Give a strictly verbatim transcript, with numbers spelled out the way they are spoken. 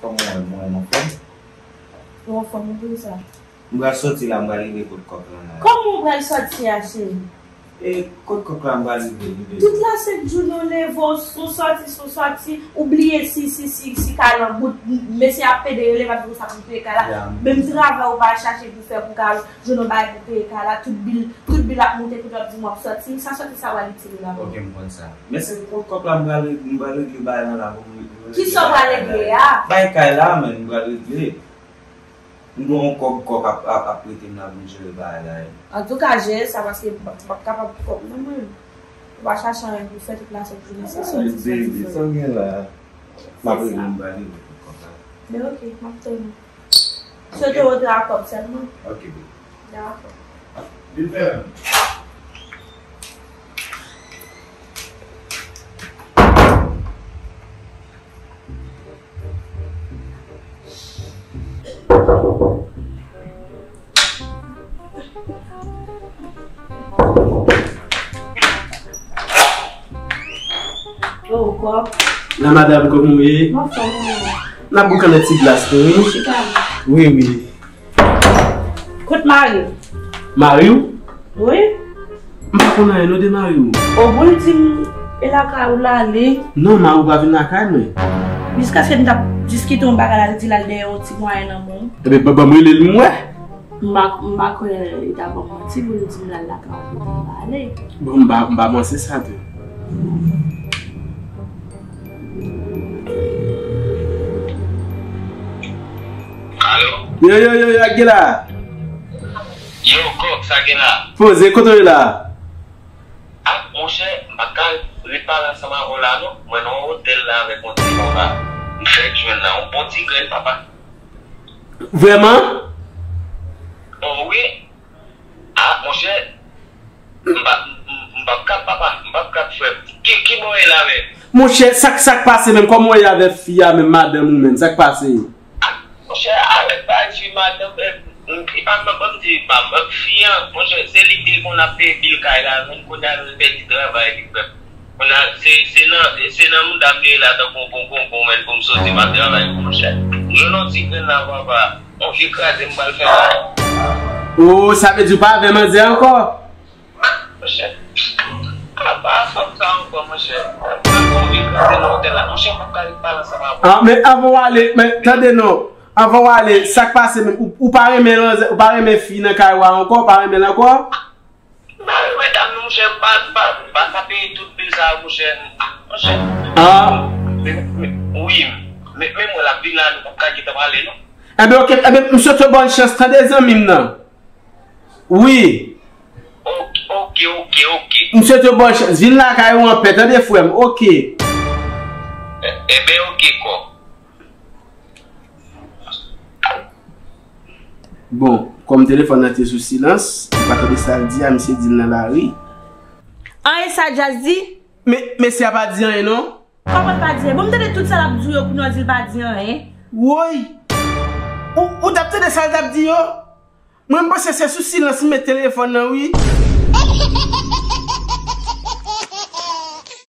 Kòman w ye, mon frè? Ou anfòm, ou di sa? M pral sòti la, m pral rive kot kòk lan la. Kòman ou pral sòti a, cheri? E kot kòk la, m pral rive, rive. Tout la senk jounen w leve, w sou sòti, sou sòti, ou bliye si, si, si, si kay lan bout, mesye ap pede rele, m ap di w sa pou peye kay la. Menm travay ou pa chache pou fè pou kay lan, jounen w bay pou peye kay la, tout bil, tout bil ap moute, tout w ap di m w ap sòti, sa sòti sa w al itilize la. Ok, m konn sa. Men se kot kòk la, m pral, m pral regle bagay lan la pou m. Kisa w pral regle a? Bay kay la, men m pral regle. M gen yon kòb kòk ap, ap, ap prete m la pou m jere bagay la. Antouka, jere sa paske m p ap kapab kòb non mwen. Ou pa chache anyen pou fè tout la sèt jounen se sòti, sòti, sòti. Sa w gen la? M ap regle m pale pou kòb la. Men ok, m ap tann ou. Swete w rantre ak kòb sèlman. Ok, baby. Dakò. Vin fè. Oh, kòk. La madam, kòman w ye? Mwen fè mwen. N ap boukannen ti glas nou, wi. Chita. Wi, wi. Kot mari w? Mari w? Wi. M pa konn anyen non de mari w. O, bon, l di m e lakay ou l ale. Non, mari w pa vin lakay mwen. Jiskaske m t ap diskite yon bagay la, l di l al dèyè yon ti mwayen nan men w. Ebyen, ban, ban m rele l m wè. M pa, m pa kwè li ta ban m manti pou l di m l al lakay ou pou l pa ale. Bon, m pa, m pa panse sa tou. Alo? Yo, yo, yo, yo, sa k gen la? Yo, kòk, sa k gen la? Poze, kote w ye la? Ah, monchè, m pa ka ret pale ansanm avè w la, non. Mwen nan yon otèl la avèk yon ti fanm la. M fèk jwenn la, yon bon ti grenn, papa. Vrèman? Oh, wi. Ah, monchè, m pa, m, m, m p ap kab, papa, m p ap kab, frè m. Ki, ki bò w ye la menm? Monchè, sa k, sa k pase menm? Kòman w ye avèk fi a menm, madanm ou menm? Sa k pase? Ah, monchè, avèk bagay fi madanm, eh, m, m, m, m di, pa, m, fi an, monchè, se li ki te konn ap peye bil kay la, menm kounye a li pèdi travay li, frè m. Kounye a, se, se nan, se nan mouda m li ye la tankou yon ponponpon, menm pou m soti m al travay, monchè. Jwenn yon ti grenn la, papa. Yon vye kraze m pral fè la. Oh, sa vle di w pa avè manzè ankò? Monchè, apa fanm sa ankò, monchè? Mwen gon vye kraze nan otèl la, monchè, m p ap ka ret pale ansanm avè w. Ah, men anvan w ale, men tande non. Anvan w ale, sa k pase menm? Ou, ou pa renmen manzè, ou pa renmen fi nan kay ou a ankò, ou pa renmen l ankò? M pa renmen dam nan, monchè, m pa, m pa, m pa ka peye tout bil sa yo, monchè. Monchè. Ah. Men, men, wi, men, men mwen l ap vin la, nou p ap ka gentan pale, non. Enben, ok, enben, m swete w bòn chans, tande zanmi m nan. Wi. Ok, ok, ok, ok. M swete w bòn chans. Vin lakay ou anpè, tande frè m. Ok. E, enben, ok, kò. Bon, kòm telefòn nan te sou silans, m pa tande sa l di a, misye di l nan lari. Anyen sa Djaz di? Men, mesye a pa di anyen, non. Kòman l pa di anyen? Bon, m tande tout sa l ap di w yo, kounye a w di l pa di anyen. Woy! Ou, ou t ap tande sa l t ap di yo? Mwen, m panse se sou silans m met telefòn nan, wi.